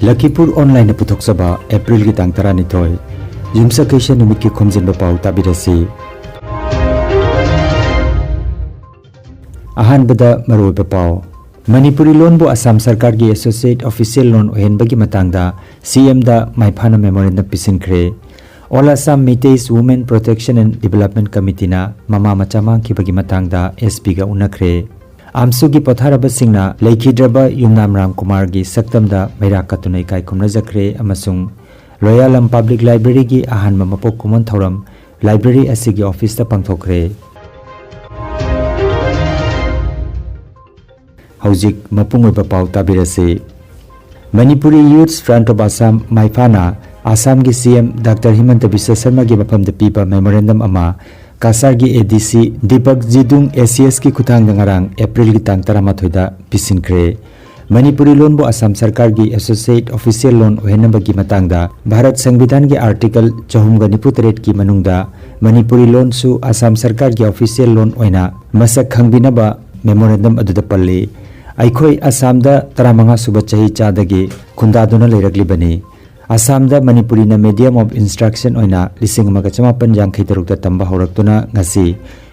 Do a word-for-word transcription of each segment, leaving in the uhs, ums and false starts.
ꯂꯈꯤꯄꯨꯔ ꯑꯣꯟꯂꯥꯏꯟꯅ ꯄꯨꯊꯣꯛꯆꯕ ꯑꯦꯄ꯭ꯔꯤꯜꯒꯤ ꯇꯥꯡ ꯇꯔꯥꯅꯤꯊꯣꯏ, ꯌꯨꯝꯁꯀꯩꯁ ꯅꯨꯃꯤꯠꯀꯤ ꯈꯣꯝꯖꯤꯟꯕ ꯄꯥꯎ ꯇꯥꯕꯤꯔꯁꯤ꯫ ꯑꯍꯥꯟꯕꯗ ꯃꯔꯨꯑꯣꯏꯕ ꯄꯥꯎ꯫ ꯃꯅꯤꯄꯨꯔꯤ ꯂꯣꯟꯕꯨ ꯑꯁꯥꯝ ꯁꯔꯀꯥꯔꯒꯤ ꯑꯦꯁꯣꯁꯤꯌꯦꯠ ꯑꯣꯐꯤꯁꯤꯌꯦꯜ ꯂꯣꯟ ꯑꯣꯏꯍꯟꯕꯒꯤ ꯃꯇꯥꯡꯗ ꯁꯤ ꯑꯦꯝꯗ ꯃꯥꯏꯐꯥꯅ ꯃꯦꯃꯣꯔꯦꯟꯗꯝ ꯄꯤꯁꯤꯟꯈ꯭ꯔꯦ꯫ All Assam Meiteis Women Protection and Development Committeeꯅ ꯃꯃꯥ ꯃꯆꯥ ꯃꯥꯡꯈꯤꯕꯒꯤ ꯃꯇꯥꯡꯗ ꯑꯦꯁ ꯄꯤꯒ ꯎꯅꯈ꯭ꯔꯦ꯫ ꯑꯥꯝꯁꯨꯒꯤ ꯄꯣꯊꯥꯔꯕꯁꯤꯡꯅ ꯂꯩꯈꯤꯗ꯭ꯔꯕ ꯌꯨꯝꯅꯥꯝ ꯔꯥꯝꯀꯨꯃꯥꯔꯒꯤ ꯁꯛꯇꯝꯗ ꯃꯩꯔꯥ ꯀꯠꯇꯨꯅ ꯏꯀꯥꯏ ꯈꯨꯝꯅꯖꯈ꯭ꯔꯦ ꯑꯃꯁꯨꯡ ꯂꯣꯌꯥꯂꯝ ꯄꯕ꯭ꯂꯤꯛ ꯂꯥꯏꯕ꯭ꯔꯦꯔꯤꯒꯤ ꯑꯍꯥꯟꯕ ꯃꯄꯣꯛ ꯀꯨꯝꯑꯣꯟ ꯊꯧꯔꯝ ꯂꯥꯏꯕ꯭ꯔꯦꯔꯤ ꯑꯁꯤꯒꯤ ꯑꯣꯐꯤꯁꯇ ꯄꯥꯡꯊꯣꯛꯈ꯭ꯔꯦ꯫ ꯍꯧꯖꯤꯛ ꯃꯄꯨꯡ ꯑꯣꯏꯕ ꯄꯥꯎ ꯇꯥꯕꯤꯔꯁꯤ꯫ Manipuri Youth Front of Assam, ꯃꯥꯏꯐꯥꯅ ꯑꯁꯥꯝꯒꯤ ꯁꯤ ꯑꯦꯝ ꯗꯥꯛꯇꯔ ꯍꯤꯃꯟꯇ ꯕꯤꯁ꯭ꯋ ꯁꯔꯃꯒꯤ ꯃꯐꯝꯗ ꯄꯤꯕ ꯃꯦꯃꯣꯔꯦꯟꯗꯝ ꯑꯃ ꯀꯁꯥꯔꯒꯤ ꯑꯦ ꯗꯤ ꯁꯤ ꯗꯤꯄꯛ ꯖꯤꯗꯨꯡ ꯑꯦ ꯁꯤ ꯑꯦꯁꯀꯤ ꯈꯨꯠꯊꯥꯡꯗ ꯉꯔꯥꯡ ꯑꯦꯄ꯭ꯔꯤꯜꯒꯤ ꯇꯥꯡ ꯇꯔꯥꯃꯥꯊꯣꯏꯗ ꯄꯤꯁꯤꯟꯈ꯭ꯔꯦ꯫ ꯃꯅꯤꯄꯨꯔꯤ ꯂꯣꯟꯕꯨ ꯑꯁꯥꯝ ꯁꯔꯀꯥꯔꯒꯤ ꯑꯦꯁꯣꯁꯤꯌꯦꯠ ꯑꯣꯐꯤꯁꯤꯌꯦꯜ ꯂꯣꯟ ꯑꯣꯏꯍꯟꯅꯕꯒꯤ ꯃꯇꯥꯡꯗ ꯚꯥꯔꯠ ꯁꯪꯕꯤꯙꯥꯟꯒꯤ ꯑꯥꯔꯇꯤꯀꯜ ꯆꯍꯨꯝꯒ ꯅꯤꯐꯨ ꯇꯔꯦꯠꯀꯤ ꯃꯅꯨꯡꯗ ꯃꯅꯤꯄꯨꯔꯤ ꯂꯣꯟꯁꯨ ꯑꯁꯥꯝ ꯁꯔꯀꯥꯔꯒꯤ ꯑꯣꯐꯤꯁꯤꯌꯦꯜ ꯂꯣꯟ ꯑꯣꯏꯅ ꯃꯁꯛ ꯈꯪꯕꯤꯅꯕ ꯃꯦꯃꯣꯔꯦꯟꯗꯝ ꯑꯗꯨꯗ ꯄꯜꯂꯤ꯫ ꯑꯩꯈꯣꯏ ꯑꯁꯥꯝꯗ ꯇꯔꯥꯃꯉꯥ ꯁꯨꯕ ꯆꯍꯤ ꯆꯥꯗꯒꯤ ꯈꯨꯟꯗꯥꯗꯨꯅ ꯂꯩꯔꯛꯂꯤꯕꯅꯤ꯫ ꯑꯁꯥꯝꯗ ꯃꯅꯤꯄꯨꯔꯤꯅ medium of instruction ꯑꯣꯏꯅ ꯂꯤꯁꯤꯡ ꯑꯃꯒ ꯆꯃꯥꯄꯟ ꯌꯥꯡꯈꯩ ꯇꯔꯨꯛꯇ ꯇꯝꯕ ꯍꯧꯔꯛꯇꯨꯅ ꯉꯁꯤ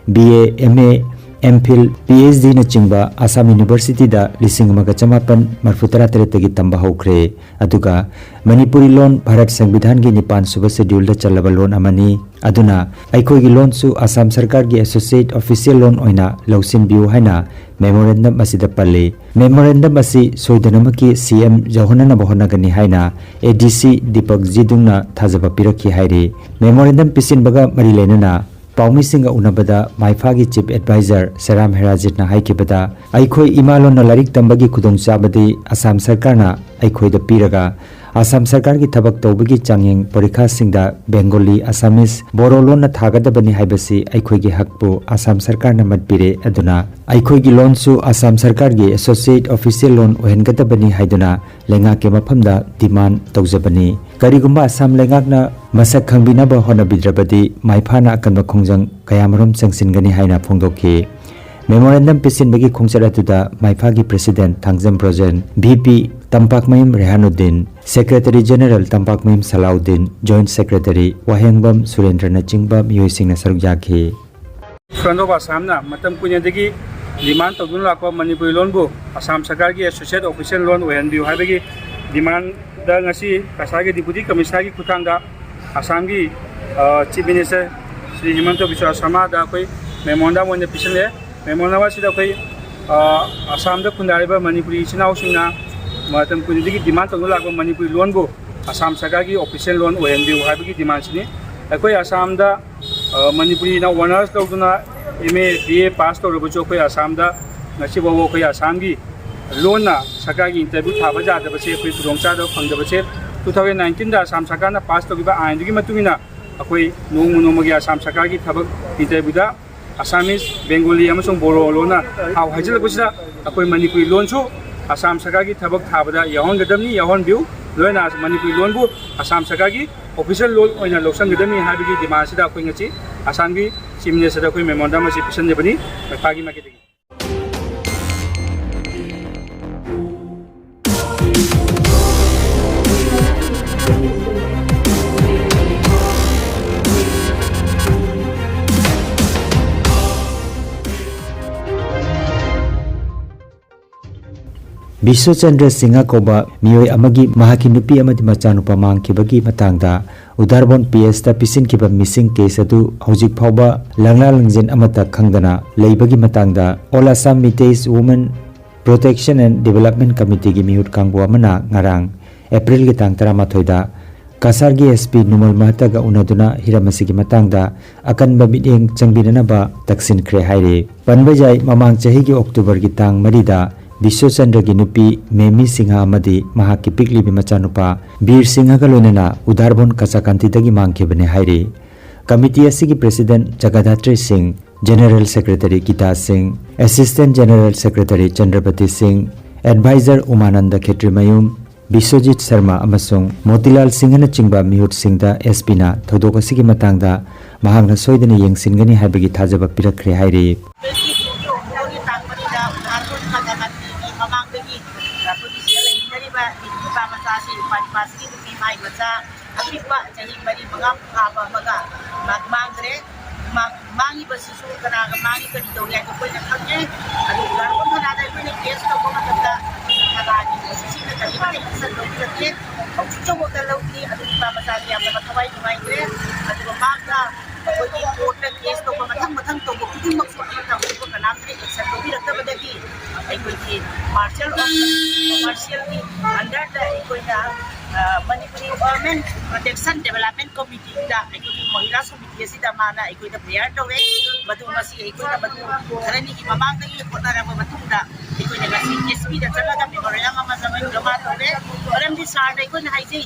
B A, M A, M Phil, P H ꯗꯤꯅꯆꯤꯡꯕ ꯑꯁꯥꯝ ꯌꯨꯅꯤꯚꯔꯁꯤꯇꯤꯗ ꯂꯤꯁꯤꯡ ꯑꯃꯒ ꯆꯃꯥꯄꯟ ꯃꯔꯤꯐꯨ ꯇꯔꯥ ꯇꯔꯦꯠꯇꯒꯤ ꯇꯝꯕ ꯍꯧꯈ꯭ꯔꯦ꯫ ꯑꯗꯨꯒ ꯃꯅꯤꯄꯨꯔꯤ ꯂꯣꯟ ꯚꯥꯔꯠ ꯁꯪꯕꯤꯙꯥꯟꯒꯤ ꯅꯤꯄꯥꯟ ꯁꯨꯕ ꯁꯦꯗ꯭ꯌꯨꯜꯗ ꯆꯜꯂꯕ ꯂꯣꯟ ꯑꯃꯅꯤ꯫ ꯑꯗꯨꯅ ꯑꯩꯈꯣꯏꯒꯤ ꯂꯣꯟꯁꯨ ꯑꯁꯥꯝ ꯁꯔꯀꯥꯔꯒꯤ ꯑꯦꯁꯣꯁꯤꯌꯦꯠ ꯑꯣꯐꯤꯁꯤꯌꯦꯜ ꯂꯣꯟ ꯑꯣꯏꯅ ꯂꯧꯁꯤꯟꯕꯤꯌꯨ ꯍꯥꯏꯅ ꯃꯦꯃꯣꯔꯦꯟꯗꯝ ꯑꯁꯤꯗ ꯄꯜꯂꯤ꯫ ꯃꯦꯃꯣꯔꯦꯟꯗꯝ ꯑꯁꯤ ꯁꯣꯏꯗꯅꯃꯛꯀꯤ ꯁꯤ ꯑꯦꯝ ꯌꯧꯍꯟꯅꯅꯕ ꯍꯣꯠꯅꯒꯅꯤ ꯍꯥꯏꯅ ꯑꯦ ꯗꯤ ꯁꯤ ꯗꯤꯄꯛ ꯖꯤꯗꯨꯡꯅ ꯊꯥꯖꯕ ꯄꯤꯔꯛꯈꯤ ꯍꯥꯏꯔꯤ꯫ ꯃꯦꯃꯣꯔꯦꯟꯗꯝ ꯄꯤꯁꯤꯟꯕꯒ ꯃꯔꯤ ꯂꯩꯅꯅ ꯄꯥꯎꯃꯤꯁꯤꯡꯒ ꯎꯅꯕꯗ ꯃꯥꯏꯐꯥꯒꯤ ꯆꯤꯐ ꯑꯦꯗꯚꯥꯏꯖꯔ ꯁꯦꯔꯥꯝ ꯍꯦꯔꯥꯖꯤꯠꯅ ꯍꯥꯏꯈꯤꯕꯗ, ꯑꯩꯈꯣꯏ ꯏꯃꯥ ꯂꯣꯟꯅ ꯂꯥꯏꯔꯤꯛ ꯇꯝꯕꯒꯤ ꯈꯨꯗꯣꯡꯆꯥꯕꯗꯤ ꯑꯁꯥꯝ ꯁꯔꯀꯥꯔꯅ ꯑꯩꯈꯣꯏꯗ ꯄꯤꯔꯒ, ꯑꯁꯥꯝ ꯁꯔꯀꯥꯔꯒꯤ ꯊꯕꯛ ꯇꯧꯕꯒꯤ ꯆꯥꯡꯌꯦꯡ ꯄꯔꯤꯈꯥꯁꯤꯡꯗ ꯕꯦꯡꯒꯣꯂꯤ, ꯑꯁꯥꯃꯤꯁ, ꯕꯣꯔꯣ ꯂꯣꯟꯅ ꯊꯥꯒꯗꯕꯅꯤ ꯍꯥꯏꯕꯁꯤ ꯑꯩꯈꯣꯏꯒꯤ ꯍꯛꯄꯨ ꯑꯁꯥꯝ ꯁꯔꯀꯥꯔꯅ ꯃꯠꯄꯤꯔꯦ꯫ ꯑꯗꯨꯅ ꯑꯩꯈꯣꯏꯒꯤ ꯂꯣꯟꯁꯨ ꯑꯁꯥꯝ ꯁꯔꯀꯥꯔꯒꯤ ꯑꯦꯁꯣꯁꯤꯌꯦꯠ ꯑꯣꯐꯤꯁꯤꯌꯦꯜ ꯂꯣꯟ ꯑꯣꯏꯍꯟꯒꯗꯕꯅꯤ ꯍꯥꯏꯗꯨꯅ ꯂꯩꯉꯥꯛꯀꯤ ꯃꯐꯝꯗ ꯗꯤꯃꯥꯟ ꯇꯧꯖꯕꯅꯤ꯫ ꯀꯔꯤꯒꯨꯝꯕ ꯑꯁꯥꯝ ꯂꯩꯉꯥꯛꯅ ꯃꯁꯛ ꯈꯪꯕꯤꯅꯕ ꯍꯣꯠꯅꯕꯤꯗ꯭ꯔꯕꯗꯤ ꯃꯥꯏꯐꯥꯅ ꯑꯀꯟꯕ ꯈꯣꯡꯖꯪ ꯀꯌꯥꯃꯔꯨꯝ ꯆꯪꯁꯤꯟꯒꯅꯤ ꯍꯥꯏꯅ ꯐꯣꯡꯗꯣꯛꯈꯤ꯫ Memorandum ꯄꯤꯁꯤꯟꯕꯒꯤ ꯈꯣꯡꯆꯠ ꯑꯗꯨꯗ ꯃꯥꯏꯐꯥꯒꯤ President Thangjam Brojen, V P ꯇꯝꯄꯥꯛꯃꯌꯨꯝ ꯔꯦꯍꯥꯅꯨꯗꯤꯟ, Secretary General ꯇꯝꯄꯥꯛꯃꯌꯨꯝ ꯁꯂꯥꯎꯗꯤꯟ, Joint Secretary ꯋꯥꯍꯦꯡꯕꯝ ꯁꯨꯔꯦꯟꯗ꯭ꯔꯅꯆꯤꯡꯕ ꯃꯤꯑꯣꯏꯁꯤꯡꯅ ꯁꯔꯨꯛ ꯌꯥꯈꯤ꯫ Front of Assam ꯅ ꯃꯇꯝ ꯀꯨꯏꯅꯗꯒꯤ demand ꯇꯧꯗꯨꯅ ꯂꯥꯛꯄ ꯃꯅꯤꯄꯨꯔꯤ ꯂꯣꯟꯕꯨ ꯑꯁꯥꯝ ꯁꯔꯀꯥꯔꯒꯤ official ꯂꯣꯟ ꯑꯣꯏꯍꯟꯕꯤꯌꯨ ꯍꯥꯏꯕꯒꯤ demand ꯗ ꯉꯁꯤ ꯀꯁꯥꯔꯒꯤ Deputy Commissioner ꯒꯤ ꯈꯨꯠꯊꯥꯡꯗ ꯑꯁꯥꯝꯒꯤ, ꯑ, Chief Minister ꯁ꯭ꯔꯤ ꯍꯤꯃꯟꯇ ꯕꯤꯁ꯭ꯋ ꯁꯔꯃꯥꯗ ꯑꯩꯈꯣꯏ memorandum ꯑꯣꯏꯅ ꯄꯤꯁꯤꯜꯂꯦ꯫ Memorandum ꯑꯁꯤꯗ ꯑꯩꯈꯣꯏ, ꯑ, ꯑꯁꯥꯝꯗ ꯈꯨꯟꯗꯥꯔꯤꯕ ꯃꯅꯤꯄꯨꯔꯤ ꯏꯆꯤꯟ ꯏꯅꯥꯎꯁꯤꯡꯅ ꯃꯇꯝ ꯀꯨꯏꯅꯗꯒꯤ demand ꯇꯧꯗꯨꯅ ꯂꯥꯛꯄ ꯃꯅꯤꯄꯨꯔꯤ ꯂꯣꯟꯕꯨ ꯑꯁꯥꯝ ꯁꯔꯀꯥꯔꯒꯤ official ꯂꯣꯟ ꯑꯣꯏꯍꯟꯕꯤꯌꯨ ꯍꯥꯏꯕꯒꯤ demand ꯁꯤꯅꯤ꯫ ꯑꯩꯈꯣꯏ ꯑꯁꯥꯝꯗ, ꯑ, ꯃꯅꯤꯄꯨꯔꯤꯅ honours ꯂꯧꯗꯨꯅ M A, B A pass ꯇꯧꯔꯕꯁꯨ ꯑꯩꯈꯣꯏ ꯑꯁꯥꯝꯗ ꯉꯁꯤꯐꯥꯎꯕ ꯑꯩꯈꯣꯏ ꯑꯁꯥꯝꯒꯤ ꯂꯣꯟꯅ ꯁꯔꯀꯥꯔꯒꯤ interview ꯊꯥꯕ ꯌꯥꯗꯕꯁꯦ, ꯑꯩꯈꯣꯏ ꯈꯨꯗꯣꯡꯆꯥꯗꯕ ꯐꯪꯗꯕꯁꯦ, two thousand nineteen ꯗ ꯑꯁꯥꯝ ꯁꯔꯀꯥꯔꯅ pass ꯇꯧꯈꯤꯕ ꯑꯥꯏꯟꯗꯨꯒꯤ ꯃꯇꯨꯡ ꯏꯟꯅ ꯑꯩꯈꯣꯏ ꯅꯣꯡꯃ ꯅꯣꯡꯃꯒꯤ ꯑꯁꯥꯝ ꯁꯔꯀꯥꯔꯒꯤ ꯊꯕꯛ interview ꯗ Assamese, Bengali ꯑꯃꯁꯨꯡ ꯕꯣꯔꯣ ꯂꯣꯟꯅ ꯊꯥꯎ ꯍꯩꯖꯤꯜꯂꯛꯄꯁꯤꯗ ꯑꯩꯈꯣꯏ ꯃꯅꯤꯄꯨꯔꯤ ꯂꯣꯟꯁꯨ ꯑꯁꯥꯝ ꯁꯔꯀꯥꯔꯒꯤ ꯊꯕꯛ ꯊꯥꯕꯗ ꯌꯥꯎꯍꯟꯒꯗꯕꯅꯤ, ꯌꯥꯎꯍꯟꯕꯤꯌꯨ꯫ ꯂꯣꯏꯅ ꯃꯅꯤꯄꯨꯔꯤ ꯂꯣꯟꯕꯨ ꯑꯁꯥꯝ ꯁꯔꯀꯥꯔꯒꯤ official ꯂꯣꯟ ꯑꯣꯏꯅ ꯂꯧꯁꯤꯟꯒꯗꯕꯅꯤ ꯍꯥꯏꯕꯒꯤ demand ꯑꯁꯤꯗ ꯑꯩꯈꯣꯏ ꯉꯁꯤ ꯑꯁꯥꯝꯒꯤ Chief Minister ꯗ ꯑꯩꯈꯣꯏ memorandum ꯑꯁꯤ ꯄꯤꯁꯤꯟꯖꯕꯅꯤ꯫ ꯃꯈꯥꯒꯤ ꯃꯥꯏꯀꯩꯗꯒꯤ꯫ ꯕꯤꯁ꯭ꯋꯆꯟꯗ꯭ꯔ ꯁꯤꯡꯍ ꯀꯧꯕ ꯃꯤꯑꯣꯏ ꯑꯃꯒꯤ ꯃꯍꯥꯛꯀꯤ ꯅꯨꯄꯤ ꯑꯃꯗꯤ ꯃꯆꯥꯅꯨꯄꯥ ꯃꯥꯡꯈꯤꯕꯒꯤ ꯃꯇꯥꯡꯗ ꯎꯗꯥꯔꯕꯣꯟ P S ꯇ ꯄꯤꯁꯤꯟꯈꯤꯕ missing case ꯑꯗꯨ ꯍꯧꯖꯤꯛ ꯐꯥꯎꯕ ꯂꯪꯂꯥ ꯂꯪꯖꯤꯟ ꯑꯃꯠꯇ ꯈꯪꯗꯅ ꯂꯩꯕꯒꯤ ꯃꯇꯥꯡꯗ All Assam Meiteis Women Protection and Development Committee ꯒꯤ ꯃꯤꯍꯨꯠ ꯀꯥꯡꯕꯨ ꯑꯃꯅ ꯉꯔꯥꯡ, ꯑꯦꯄ꯭ꯔꯤꯜꯒꯤ ꯇꯥꯡ ꯇꯔꯥꯃꯥꯊꯣꯏꯗ, ꯀꯁꯥꯔꯒꯤ S P ꯅꯨꯃꯜ ꯃꯍꯇꯒ ꯎꯅꯗꯨꯅ ꯍꯤꯔꯝ ꯑꯁꯤꯒꯤ ꯃꯇꯥꯡꯗ ꯑꯀꯟꯕ ꯃꯤꯠꯌꯦꯡ ꯆꯪꯕꯤꯅꯅꯕ ꯇꯛꯁꯤꯟꯈ꯭ꯔꯦ ꯍꯥꯏꯔꯤ꯫ ꯄꯟꯕ ꯌꯥꯏ, ꯃꯃꯥꯡ ꯆꯍꯤꯒꯤ ꯑꯣꯛꯇꯣꯕꯔꯒꯤ ꯇꯥꯡ ꯃꯔꯤꯗ ꯕꯤꯁ꯭ꯋꯆꯟꯗ꯭ꯔꯒꯤ ꯅꯨꯄꯤ ꯃꯦꯃꯤ ꯁꯤꯡꯍ ꯑꯃꯗꯤ ꯃꯍꯥꯛꯀꯤ ꯄꯤꯛꯂꯤꯕꯤ ꯃꯆꯥꯅꯨꯄꯥ ꯕꯤꯔ ꯁꯤꯡꯍꯒ ꯂꯣꯏꯅꯅ ꯎꯗꯥꯔꯕꯣꯟ ꯀꯆꯥꯀꯥꯟꯇꯤꯗꯒꯤ ꯃꯥꯡꯈꯤꯕꯅꯤ ꯍꯥꯏꯔꯤ꯫ ꯀꯃꯤꯇꯤ ꯑꯁꯤꯒꯤ President ꯖꯒꯗꯥꯇ꯭ꯔꯤ ꯁꯤꯡ, General Secretary ꯒꯤꯇꯥ ꯁꯤꯡ, Assistant General Secretary ꯆꯟꯗ꯭ꯔꯄꯇꯤ ꯁꯤꯡ, Advisor ꯎꯃꯥꯅꯟꯗ ꯈꯦꯇ꯭ꯔꯤꯃꯌꯨꯝ, ꯕꯤꯁ꯭ꯋꯖꯤꯠ ꯁꯔꯃ ꯑꯃꯁꯨꯡ ꯃꯣꯇꯤꯂꯥꯜ ꯁꯤꯡꯍꯅꯆꯤꯡꯕ ꯃꯤꯍꯨꯠꯁꯤꯡꯗ S P ꯅ ꯊꯧꯗꯣꯛ ꯑꯁꯤꯒꯤ ꯃꯇꯥꯡꯗ ꯃꯍꯥꯛꯅ ꯁꯣꯏꯗꯅ ꯌꯦꯡꯁꯤꯟꯒꯅꯤ ꯍꯥꯏꯕꯒꯤ ꯊꯥꯖꯕ ꯄꯤꯔꯛꯈ꯭ꯔꯦ ꯍꯥꯏꯔꯤ꯫ ꯃꯆꯥ ꯑꯄꯤꯛꯄ ꯆꯍꯤ ꯃꯔꯤ ꯃꯉꯥ ꯐꯥꯕ ꯑꯃꯒ ꯃꯥ-, ꯃꯥꯡꯈ꯭ꯔꯦ꯫ ꯃꯥ-, ꯃꯥꯡꯉꯤꯕꯁꯤꯁꯨ ꯀꯅꯥꯒ ꯃꯥꯡꯉꯤ, ꯀꯔꯤ ꯇꯧꯔꯤ ꯍꯥꯏꯕꯗꯣ ꯑꯩꯈꯣꯏꯅ ꯈꯪꯉꯦ꯫ ꯑꯗꯨ ꯂꯥꯡꯒꯣꯜ ꯊꯣꯡꯅꯥꯗ ꯑꯩꯈꯣꯏꯅ ꯀꯦꯁ ꯇꯧꯕ ꯃꯇꯝꯗ ꯊꯅꯥꯒꯤ ꯑꯣꯐꯤꯁꯁꯤꯡꯅ ꯀꯔꯤꯃꯠꯇ ꯑꯦꯛꯁꯟ ꯂꯧꯕꯤꯔꯛꯇꯦ꯫ ꯍꯧꯖꯤꯛ ꯐꯥꯎꯕꯗ ꯂꯧꯗ꯭ꯔꯤ꯫ ꯑꯗꯨ ꯅꯨꯄꯥ ꯃꯆꯥꯁꯤ ꯌꯥꯝꯅ ꯃꯊꯋꯥꯏ ꯅꯨꯡꯉꯥꯏꯇ꯭ꯔꯦ꯫ ꯑꯗꯨꯒ ꯃꯍꯥꯛꯅ ꯑꯩꯈꯣꯏꯒꯤ ꯀꯣꯔꯠꯇ ꯀꯦꯁ ꯇꯧꯕ ꯃꯊꯪ ꯃꯊꯪ ꯇꯧꯕ ꯈꯨꯗꯤꯡꯃꯛꯁꯨ ꯑꯃꯠꯇ ꯍꯧꯖꯤꯛ ꯐꯥꯎ ꯀꯅꯥꯝꯇꯅ ꯑꯦꯛꯁꯟ ꯂꯧꯕꯤꯔꯛꯇꯕꯗꯒꯤ ꯑꯩꯈꯣꯏꯒꯤ ꯃꯥꯔꯁꯦꯜ ꯑꯣꯐ ꯀꯃꯔꯁꯤꯌꯦꯜꯒꯤ ꯑꯟꯗꯔꯗ ꯑꯩꯈꯣꯏꯅ, ꯑ, ꯃꯅꯤꯄꯨꯔꯤ ꯋꯨꯃꯦꯟ ꯄ꯭ꯔꯣꯇꯦꯛꯁꯟ ꯗꯦꯕꯂꯞꯃꯦꯟ ꯀꯣꯃꯤꯇꯤꯗ ꯑꯩꯈꯣꯏꯒꯤ ꯃꯍꯤꯂꯥ ꯁꯣꯃꯤꯇꯤ ꯑꯁꯤꯗ ꯃꯥꯅ ꯑꯩꯈꯣꯏꯗ ꯄ꯭ꯔꯦꯌꯔ ꯇꯧꯔꯦ꯫ ꯃꯗꯨ ꯉꯁꯤ ꯑꯩꯈꯣꯏꯅ ꯃꯗꯨ ꯈꯔꯅꯤꯒꯤ ꯃꯃꯥꯡꯗꯒꯤ ꯍꯣꯠꯅꯔꯕ ꯃꯇꯨꯡꯗ ꯑꯩꯈꯣꯏꯅ ꯉꯁꯤ ꯑꯦꯁ ꯄꯤꯗ ꯆꯠꯂꯒ ꯃꯦꯃꯣꯔꯦꯟꯗꯝ ꯑꯃ ꯖꯃꯥ ꯇꯧꯔꯦ꯫ ꯃꯔꯝꯗꯤ ꯁꯥꯔꯗ ꯑꯩꯈꯣꯏꯅ ꯍꯥꯏꯖꯩ,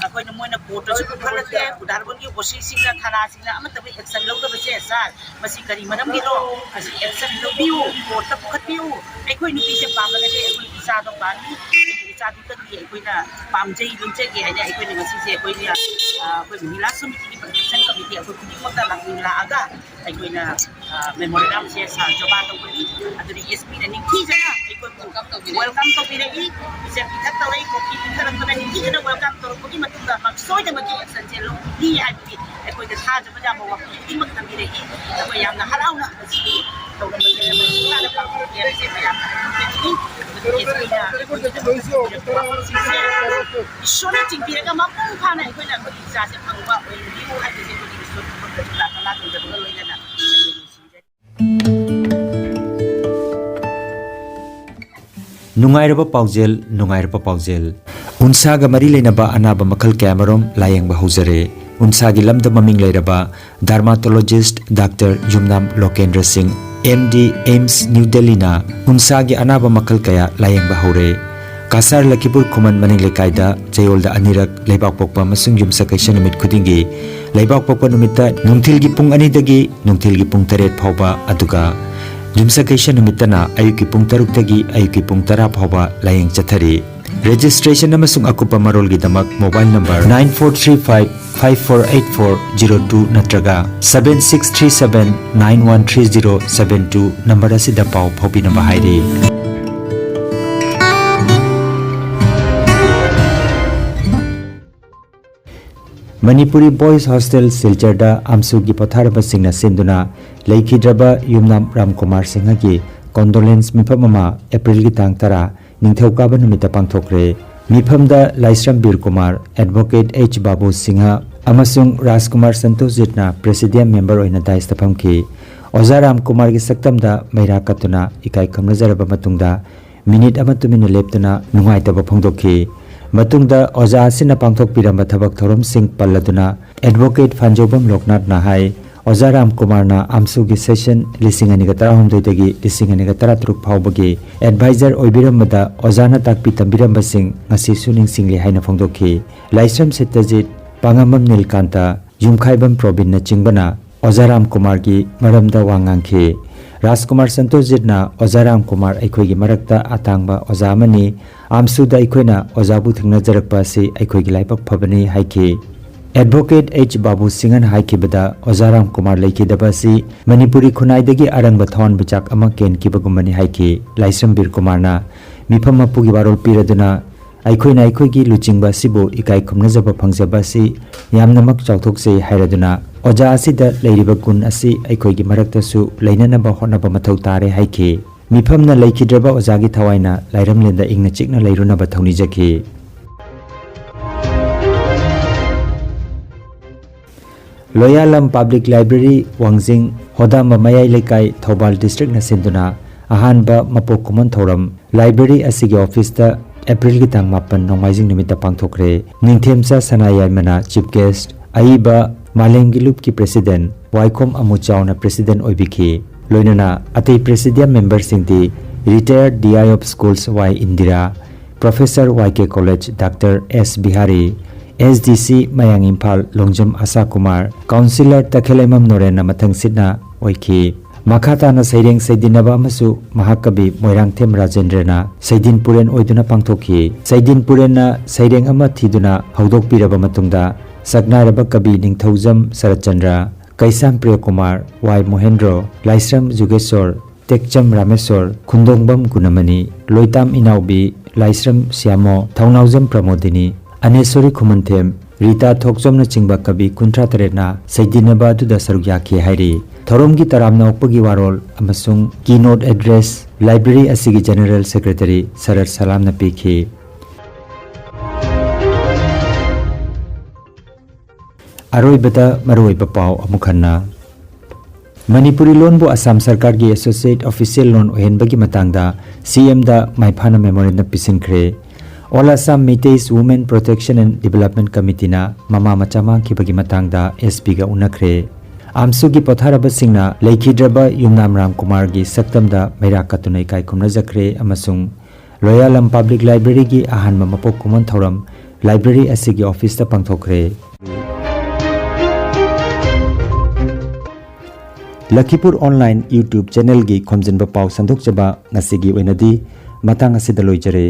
ꯑꯩꯈꯣꯏꯅ ꯃꯣꯏꯅ ꯀꯣꯔꯠꯇꯁꯨ ꯄꯨꯈꯠꯂꯛꯇꯦ, ꯈꯨꯗꯥꯔꯕꯣꯟꯒꯤ ꯑꯣ ꯁꯤꯁꯤꯡꯅ ꯊꯅꯥꯁꯤꯡꯅ ꯑꯃꯠꯇ ꯑꯦꯛꯁꯟ ꯂꯧꯗꯕꯁꯦ, ꯁꯥꯔ, ꯃꯁꯤ ꯀꯔꯤ ꯃꯔꯝꯒꯤꯅꯣ? ꯃꯁꯤ ꯑꯦꯛꯁꯟ ꯂꯧꯕꯤꯌꯨ, ꯀꯣꯔꯠꯇ ꯄꯨꯈꯠꯄꯤꯌꯨ꯫ ꯑꯩꯈꯣꯏ ꯅꯨꯄꯤꯁꯦ ꯄꯥꯝꯃꯒꯗꯤ ꯑꯩꯈꯣꯏ ꯏꯆꯥꯗꯣ ꯄꯥꯝꯃꯤ, ꯑꯩꯒꯤ ꯏꯆꯥꯗꯨꯗꯒꯤ ꯑꯩꯈꯣꯏꯅ ꯄꯥꯝꯖꯩ, ꯅꯤꯡꯖꯒꯦ ꯍꯥꯏꯅ ꯑꯩꯈꯣꯏꯅ ꯉꯁꯤꯁꯦ ꯑꯩꯈꯣꯏꯅ, ꯑ, ꯑꯩꯈꯣꯏ ꯃꯍꯤꯂꯥ ꯁꯃꯤꯇꯤꯒꯤ ꯄ꯭ꯔꯣꯇꯦꯛꯁꯟ ꯀꯃꯤꯇꯤ ꯑꯩꯈꯣꯏ ꯈꯨꯗꯤꯡꯃꯛꯇ ꯂꯥꯛꯃꯤꯟ ꯂꯥꯛꯑꯒ ꯑꯩꯈꯣꯏꯅ, ꯑ, ꯃꯦꯃꯣꯔꯦꯟꯗꯝꯁꯦ ꯁꯥꯔ ꯖꯃꯥ ꯇꯧꯕꯅꯤ꯫ ꯑꯗꯨꯅ ꯑꯦꯁ ꯄꯤꯅ ꯅꯤꯡꯊꯤꯖꯅ ꯑꯩꯈꯣꯏꯕꯨ ꯋꯦꯜꯀꯝ ꯇꯧꯕꯤꯔꯛꯏ, ꯄꯤꯖ ꯄꯤꯊꯛ ꯇꯧꯔꯛꯏ, ꯀꯣꯐꯤ ꯄꯤꯊꯔꯛꯄꯅ ꯅꯤꯡꯊꯤꯖꯅ ꯋꯦꯜꯀꯝ ꯇꯧꯔꯛꯄꯒꯤ ꯃꯇꯨꯡꯗ ꯁꯣꯏꯗꯅꯃꯛꯀꯤ ꯑꯦꯛꯁꯟꯁꯦ ꯂꯧꯒꯅꯤ ꯍꯥꯏꯕꯒꯤ ꯑꯩꯈꯣꯏꯗ ꯊꯥꯖꯕ ꯌꯥꯕ ꯋꯥꯐꯝ ꯈꯨꯗꯤꯡꯃꯛ ꯊꯝꯕꯤꯔꯛꯏ꯫ ꯑꯩꯈꯣꯏ ꯌꯥꯝꯅ ꯍꯔꯥꯎꯅ ꯃꯁꯤꯒꯤ ꯊꯧꯔꯝ ꯑꯁꯤꯗ ꯃꯁꯤꯡ ꯊꯥꯅ ꯄꯥꯡꯊꯣꯛꯀꯦ ꯍꯥꯏꯕꯁꯦ ꯃꯌꯥꯝꯅ ꯍꯥꯏꯖꯅꯤꯡꯏ꯫ ꯑꯗꯨꯒ ꯑꯦꯁ ꯄꯤꯅ ꯑꯩꯈꯣꯏꯒꯤ ꯋꯥꯐꯝꯁꯤꯡꯁꯦ ꯏꯁꯣꯔꯅ ꯆꯤꯡꯕꯤꯔꯒ ꯃꯄꯨꯡ ꯐꯥꯅ ꯑꯩꯈꯣꯏꯅ ꯑꯩꯈꯣꯏꯒꯤ ꯏꯆꯥꯁꯦ ꯐꯪꯕ ꯑꯣꯏꯍꯟꯕꯤꯌꯨ ꯍꯥꯏꯕꯁꯦ ꯑꯩꯈꯣꯏꯒꯤ ꯏꯁꯣꯔꯒꯤ ꯈꯨꯔꯨꯝꯖꯕ ꯄ꯭ꯔꯥꯔꯊꯅꯥ ꯇꯧꯖꯕꯒ ꯂꯣꯏꯅꯅ ꯅꯨꯡꯉꯥꯏꯔꯕ ꯄꯥꯎꯖꯦꯜ, ꯅꯨꯡꯉꯥꯏꯔꯕ ꯄꯥꯎꯖꯦꯜ꯫ ꯎꯟꯁꯥꯒ ꯃꯔꯤ ꯂꯩꯅꯕ ꯑꯅꯥꯕ ꯃꯈꯜ ꯀꯌꯥꯃꯔꯨꯝ ꯂꯥꯌꯦꯡꯕ ꯍꯧꯖꯔꯦ꯫ ꯎꯟꯁꯥꯒꯤ ꯂꯝꯗ ꯃꯃꯤꯡ ꯂꯩꯔꯕ ꯗꯔꯃꯥꯇꯣꯂꯣꯖꯤꯁ꯭ꯠ ꯗꯥꯛꯇꯔ ꯌꯨꯝꯅꯥꯝ ꯂꯣꯀꯦꯟꯗ꯭ꯔ ꯁꯤꯡ, ꯑꯦꯝ ꯗꯤ, ꯑꯦꯝꯁ ꯅ꯭ꯌꯨ ꯗꯦꯜꯂꯤꯅ ꯎꯟꯁꯥꯒꯤ ꯑꯅꯥꯕ ꯃꯈꯜ ꯀꯌꯥ ꯂꯥꯌꯦꯡꯕ ꯍꯧꯔꯦ꯫ ꯀꯁꯥꯔ ꯂꯈꯤꯄꯨꯔ ꯈꯨꯃꯟ ꯃꯅꯤꯡ ꯂꯩꯀꯥꯏꯗ ꯆꯌꯣꯜꯗ ꯑꯅꯤꯔꯛ ꯂꯩꯕꯥꯛꯄꯣꯛꯄ ꯑꯃꯁꯨꯡ ꯌꯨꯝꯁꯀꯩꯁ ꯅꯨꯃꯤꯠ ꯈꯨꯗꯤꯡꯒꯤ ꯂꯩꯕꯥꯛꯄꯣꯛꯄ ꯅꯨꯃꯤꯠꯇ ꯅꯨꯡꯊꯤꯜꯒꯤ ꯄꯨꯡ ꯑꯅꯤꯗꯒꯤ ꯅꯨꯡꯊꯤꯜꯒꯤ ꯄꯨꯡ ꯇꯔꯦꯠ ꯐꯥꯎꯕ, ꯑꯗꯨꯒ ꯌꯨꯝꯁꯀꯩꯁ ꯅꯨꯃꯤꯠꯇꯅ ꯑꯌꯨꯛꯀꯤ ꯄꯨꯡ ꯇꯔꯨꯛꯇꯒꯤ ꯑꯌꯨꯛꯀꯤ ꯄꯨꯡ ꯇꯔꯥ ꯐꯥꯎꯕ ꯂꯥꯌꯦꯡ ꯆꯠꯊꯔꯤ꯫ ꯔꯦꯖꯤꯁꯇ꯭ꯔꯦꯁꯟ ꯑꯃꯁꯨꯡ ꯑꯀꯨꯞꯄ ꯃꯔꯣꯜꯒꯤꯗꯃꯛ mobile number nine four three five five four eight four zero two ꯅꯠꯇ꯭ꯔꯒ seven six three seven nine one three zero seven two number ꯑꯁꯤꯗ ꯄꯥꯎ ꯐꯥꯎꯕꯤꯅꯕ ꯍꯥꯏꯔꯤ꯫ ꯃꯅꯤꯄꯨꯔꯤ ꯕꯣꯏꯁ ꯍꯣꯁꯇꯦꯜ ꯁꯤꯜꯆꯔꯗ ꯑꯝꯁꯨꯒꯤ ꯄꯣꯊꯥꯔꯕꯁꯤꯡꯅ ꯁꯤꯟꯗꯨꯅ ꯂꯩꯈꯤꯗ꯭ꯔꯕ ꯌꯨꯝꯅꯥꯝ ꯔꯥꯝꯀꯨꯃꯥꯔ ꯁꯤꯡꯍꯒꯤ ꯀꯣꯟꯗꯣꯂꯦꯟꯁ ꯃꯤꯐꯝ ꯑꯃ ꯑꯦꯄ꯭ꯔꯤꯜꯒꯤ ꯇꯥꯡ ꯇꯔꯥ, ꯅꯤꯡꯊꯧꯀꯥꯕ ꯅꯨꯃꯤꯠꯇ ꯄꯥꯡꯊꯣꯛꯈ꯭ꯔꯦ꯫ ꯃꯤꯐꯝꯗ ꯂꯥꯏꯁ꯭ꯔꯝ ꯕꯤꯔ ꯀꯨꯃꯥꯔ, ꯑꯦꯗꯚꯣꯀꯦꯠ ꯑꯩꯆ ꯕꯥꯕꯨ ꯁꯤꯡꯍ ꯑꯃꯁꯨꯡ ꯔꯥꯖꯀꯨꯃꯥꯔ ꯁꯟꯇꯣꯁꯖꯤꯠꯅ ꯄ꯭ꯔꯦꯁꯤꯗꯤꯌꯝ ꯃꯦꯝꯕꯔ ꯑꯣꯏꯅ ꯗꯥꯏꯁꯇ ꯐꯝꯈꯤ꯫ ꯑꯣꯖꯥ ꯔꯥꯝꯀꯨꯃꯥꯔꯒꯤ ꯁꯛꯇꯝꯗ ꯃꯩꯔꯥ ꯀꯠꯇꯨꯅ ꯏꯀꯥꯏ ꯈꯨꯝꯅꯖꯔꯕ ꯃꯇꯨꯡꯗ ꯃꯤꯅꯤꯠ ꯑꯃ ꯇꯨꯃꯤꯟꯅ ꯂꯦꯞꯇꯨꯅ ꯅꯨꯡꯉꯥꯏꯇꯕ ꯐꯣꯡꯗꯣꯛꯈꯤ꯫ ꯃꯇꯨꯡꯗ ꯑꯣꯖꯥ ꯑꯁꯤꯅ ꯄꯥꯡꯊꯣꯛꯄꯤꯔꯝꯕ ꯊꯕꯛ ꯊꯧꯔꯝꯁꯤꯡ ꯄꯜꯂꯗꯨꯅ ꯑꯦꯗꯚꯣꯀꯦꯠ ꯐꯥꯟꯖꯧꯕꯝ ꯂꯣꯛꯅꯥꯊꯅ ꯍꯥꯏ, ꯑꯣꯖꯥ ꯔꯥꯝꯀꯨꯃꯥꯔꯅ ꯑꯝꯁꯨꯒꯤ ꯁꯦꯁꯟ ꯂꯤꯁꯤꯡ ꯑꯅꯤꯒ ꯇꯔꯥꯍꯨꯝꯗꯣꯏꯗꯒꯤ ꯂꯤꯁꯤꯡ ꯑꯅꯤꯒ ꯇꯔꯥꯇꯔꯨꯛ ꯐꯥꯎꯕꯒꯤ ꯑꯦꯗꯚꯥꯏꯖꯔ ꯑꯣꯏꯕꯤꯔꯝꯕꯗ ꯑꯣꯖꯥꯅ ꯇꯥꯛꯄꯤ ꯇꯝꯕꯤꯔꯝꯕꯁꯤꯡ ꯉꯁꯤꯁꯨ ꯅꯤꯡꯁꯤꯡꯂꯤ ꯍꯥꯏꯅ ꯐꯣꯡꯗꯣꯛꯈꯤ꯫ ꯂꯥꯏꯁ꯭ꯔꯝ ꯁꯠꯇꯖꯤꯠ, ꯄꯥꯉꯝꯕꯝ ꯅꯤꯜꯀꯥꯟꯇ, ꯌꯨꯝꯈꯥꯏꯕꯝ ꯄ꯭ꯔꯣꯕꯤꯟꯅꯆꯤꯡꯕꯅ ꯑꯣꯖꯥ ꯔꯥꯝꯀꯨꯃꯥꯔꯒꯤ ꯃꯔꯝꯗ ꯋꯥ ꯉꯥꯡꯈꯤ꯫ ꯔꯥꯖꯀꯨꯃꯥꯔ ꯁꯟꯇꯣꯁꯖꯤꯠꯅ ꯑꯣꯖꯥ ꯔꯥꯝꯀꯨꯃꯥꯔ ꯑꯩꯈꯣꯏꯒꯤ ꯃꯔꯛꯇ ꯑꯇꯥꯡꯕ ꯑꯣꯖꯥ ꯑꯃꯅꯤ, ꯑꯝꯁꯨꯗ ꯑꯩꯈꯣꯏꯅ ꯑꯣꯖꯥꯕꯨ ꯊꯦꯡꯅꯖꯔꯛꯄ ꯑꯁꯤ ꯑꯩꯈꯣꯏꯒꯤ ꯂꯥꯏꯕꯛ ꯐꯕꯅꯤ ꯍꯥꯏꯈꯤ꯫ ꯑꯦꯗꯚꯣꯀꯦꯠ ꯑꯩꯆ ꯕꯥꯕꯨ ꯁꯤꯡꯍꯅ ꯍꯥꯏꯈꯤꯕꯗ, ꯑꯣꯖꯥ ꯔꯥꯝꯀꯨꯃꯥꯔ ꯂꯩꯈꯤꯗꯕ ꯑꯁꯤ ꯃꯅꯤꯄꯨꯔꯤ ꯈꯨꯟꯅꯥꯏꯗꯒꯤ ꯑꯔꯪꯕ ꯊꯋꯥꯟꯃꯤꯆꯥꯛ ꯑꯃ ꯀꯦꯟꯈꯤꯕꯒꯨꯝꯕꯅꯤ ꯍꯥꯏꯈꯤ꯫ ꯂꯥꯏꯁ꯭ꯔꯝ ꯕꯤꯔ ꯀꯨꯃꯥꯔꯅ ꯃꯤꯐꯝ ꯃꯄꯨꯒꯤ ꯋꯥꯔꯣꯜ ꯄꯤꯔꯗꯨꯅ, ꯑꯩꯈꯣꯏꯅ ꯑꯩꯈꯣꯏꯒꯤ ꯂꯨꯆꯤꯡꯕ ꯑꯁꯤꯕꯨ ꯏꯀꯥꯏ ꯈꯨꯝꯅꯖꯕ ꯐꯪꯖꯕ ꯑꯁꯤ ꯌꯥꯝꯅꯃꯛ ꯆꯥꯎꯊꯣꯛꯆꯩ ꯍꯥꯏꯔꯗꯨꯅ, ꯑꯣꯖꯥ ꯑꯁꯤꯗ ꯂꯩꯔꯤꯕ ꯒꯨꯟ ꯑꯁꯤ ꯑꯩꯈꯣꯏꯒꯤ ꯃꯔꯛꯇꯁꯨ ꯂꯩꯅꯅꯕ ꯍꯣꯠꯅꯕ ꯃꯊꯧ ꯇꯥꯔꯦ ꯍꯥꯏꯈꯤ꯫ ꯃꯤꯐꯝꯅ ꯂꯩꯈꯤꯗ꯭ꯔꯕ ꯑꯣꯖꯥꯒꯤ ꯊꯋꯥꯏꯅ ꯂꯥꯏꯔꯝꯂꯦꯟꯗ ꯏꯪꯅ ꯆꯤꯛꯅ ꯂꯩꯔꯨꯅꯕ ꯊꯧꯅꯤꯖꯈꯤ꯫ ꯂꯣꯌꯥꯂꯝ ꯄꯕ꯭ꯂꯤꯛ ꯂꯥꯏꯕ꯭ꯔꯦꯔꯤ, ꯋꯥꯡꯖꯤꯡ, ꯍꯣꯗꯥꯝꯕ ꯃꯌꯥꯏ ꯂꯩꯀꯥꯏ, ꯊꯧꯕꯥꯜ ꯗꯤꯁꯇ꯭ꯔꯤꯛꯅ ꯁꯤꯟꯗꯨꯅ ꯑꯍꯥꯟꯕ ꯃꯄꯣꯛ ꯀꯨꯝꯑꯣꯟ ꯊꯧꯔꯝ ꯂꯥꯏꯕ꯭ꯔꯦꯔꯤ ꯑꯁꯤꯒꯤ ꯑꯣꯐꯤꯁꯇ ꯑꯦꯄ꯭ꯔꯤꯜꯒꯤ ꯇꯥꯡ ꯃꯥꯄꯟ ꯅꯣꯡꯃꯥꯏꯖꯤꯡ ꯅꯨꯃꯤꯠꯇ ꯄꯥꯡꯊꯣꯛꯈ꯭ꯔꯦ꯫ ꯅꯤꯡꯊꯦꯝꯆꯥ ꯁꯅꯥꯌꯥꯏꯃꯅ ꯆꯤꯐ ꯒꯦꯁ꯭ꯠ, ꯑꯏꯕ ꯃꯥꯂꯦꯝꯒꯤ ꯂꯨꯞꯀꯤ ꯄ꯭ꯔꯦꯁꯤꯗꯦꯟꯠ ꯋꯥꯏꯈꯣꯝ ꯑꯃꯨꯆꯥꯎꯅ ꯄ꯭ꯔꯦꯁꯤꯗꯦꯟꯠ ꯑꯣꯏꯕꯤꯈꯤ꯫ ꯂꯣꯏꯅꯅ ꯑꯇꯩ ꯄ꯭ꯔꯦꯁꯤꯗꯤꯌꯝ ꯃꯦꯝꯕꯔꯁꯤꯡꯗꯤ retired D I of schools Y Indira, professor Y K college doctor S Bihari, S D C ꯃꯌꯥꯡ ꯏꯝꯐꯥꯜ ꯂꯣꯡꯖꯝ ꯑꯁꯥ ꯀꯨꯃꯥꯔ, ꯀꯥꯎꯟꯁꯤꯂꯔ ꯇꯈꯦꯂꯩꯃꯝ ꯅꯣꯔꯦꯟꯅ ꯃꯊꯪ ꯁꯤꯠꯅ ꯑꯣꯏꯈꯤ꯫ ꯃꯈꯥ ꯇꯥꯅ ꯁꯩꯔꯦꯡ ꯁꯩꯗꯤꯟꯅꯕ ꯑꯃꯁꯨ ꯃꯍꯥꯛꯀꯕꯤ ꯃꯣꯏꯔꯥꯡꯊꯦꯝ ꯔꯥꯖꯦꯟꯗ꯭ꯔꯅ ꯁꯩꯗꯤꯟ ꯄꯨꯔꯦꯟ ꯑꯣꯏꯗꯨꯅ ꯄꯥꯡꯊꯣꯛꯈꯤ꯫ ꯁꯩꯗꯤꯟ ꯄꯨꯔꯦꯟꯅ ꯁꯩꯔꯦꯡ ꯑꯃ ꯊꯤꯗꯨꯅ ꯍꯧꯗꯣꯛꯄꯤꯔꯕ ꯃꯇꯨꯡꯗ, ꯁꯛꯅꯥꯏꯔꯕ ꯀꯕꯤ ꯅꯤꯡꯊꯧꯖꯝ ꯁꯔꯠꯆꯟꯗ꯭ꯔ, ꯀꯩꯁꯥꯝ ꯄ꯭ꯔꯤꯌꯀꯨꯃꯥꯔ, ꯋꯥꯏ ꯃꯣꯍꯦꯟꯗ꯭ꯔꯣ, ꯂꯥꯏꯁ꯭ꯔꯝ ꯖꯨꯒꯦꯁꯣꯔ, ꯇꯦꯛꯆꯝ ꯔꯥꯃꯦꯁꯣꯔ, ꯈꯨꯟꯗꯣꯡꯕꯝ ꯒꯨꯅꯃꯅꯤ, ꯂꯣꯏꯇꯥꯝ ꯏꯅꯥꯎꯕꯤ, ꯂꯥꯏꯁ꯭ꯔꯝ ꯁ꯭ꯌꯥꯃꯣ, ꯊꯧꯅꯥꯎꯖꯝ ꯄ꯭ꯔꯃꯣꯗꯤꯅꯤ, ꯑꯅꯦꯁꯣꯔꯤ ꯈꯨꯃꯟꯊꯦꯝ, ꯔꯤꯇꯥ ꯊꯣꯛꯆꯣꯝꯅꯆꯤꯡꯕ ꯀꯕꯤ ꯀꯨꯟꯊ꯭ꯔꯥ ꯇꯔꯦꯠꯅ ꯁꯩꯗꯤꯟꯅꯕ ꯑꯗꯨꯗ ꯁꯔꯨꯛ ꯌꯥꯈꯤ ꯍꯥꯏꯔꯤ꯫ ꯊꯧꯔꯝꯒꯤ ꯇꯔꯥꯝꯅ ꯑꯣꯛꯄꯒꯤ ꯋꯥꯔꯣꯜ ꯑꯃꯁꯨꯡ keynote address library ꯑꯁꯤꯒꯤ General Secretary ꯁꯔꯠ ꯁꯂꯥꯝꯅ ꯄꯤꯈꯤ꯫ ꯑꯔꯣꯏꯕꯗ ꯃꯔꯨꯑꯣꯏꯕ ꯄꯥꯎ ꯑꯃꯨꯛ ꯍꯟꯅ꯫ ꯃꯅꯤꯄꯨꯔꯤ ꯂꯣꯟꯕꯨ ꯑꯁꯥꯝ ꯁꯔꯀꯥꯔꯒꯤ associate official ꯂꯣꯟ ꯑꯣꯏꯍꯟꯕꯒꯤ ꯃꯇꯥꯡꯗ ꯁꯤ ꯑꯦꯝꯗ ꯃꯥꯏꯐꯥꯅ memorandum ꯄꯤꯁꯤꯟꯈ꯭ꯔꯦ꯫ All Assam Meiteis Women Protection and Development Committeeꯅ ꯃꯃꯥ ꯃꯆꯥ ꯃꯥꯡꯈꯤꯕꯒꯤ ꯃꯇꯥꯡꯗ ꯑꯦꯁ ꯄꯤꯒ ꯎꯅꯈ꯭ꯔꯦ꯫ ꯑꯥꯝꯁꯨꯒꯤ ꯄꯣꯊꯥꯔꯕꯁꯤꯡꯅ ꯂꯩꯈꯤꯗ꯭ꯔꯕ ꯌꯨꯝꯅꯥꯝ ꯔꯥꯝ ꯀꯨꯃꯥꯔꯒꯤ ꯁꯛꯇꯝꯗ ꯃꯩꯔꯥ ꯀꯠꯇꯨꯅ ꯏꯀꯥꯏ ꯈꯨꯝꯅꯖꯈ꯭ꯔꯦ ꯑꯃꯁꯨꯡ ꯂꯣꯌꯥꯂꯝ Public Libraryꯒꯤ ꯑꯍꯥꯟꯕ ꯃꯄꯣꯛ ꯀꯨꯝꯑꯣꯟ ꯊꯧꯔꯝ library ꯑꯁꯤꯒꯤ officeꯇ ꯄꯥꯡꯊꯣꯛꯈ꯭ꯔꯦ꯫ ꯂꯈꯤꯄꯨꯔ online YouTube channelꯒꯤ ꯈꯣꯝꯖꯤꯟꯕ ꯄꯥꯎ ꯁꯟꯗꯣꯛꯆꯕ ꯉꯁꯤꯒꯤ ꯑꯣꯏꯅꯗꯤ ꯃꯇꯥꯡ ꯑꯁꯤꯗ ꯂꯣꯏꯖꯔꯦ꯫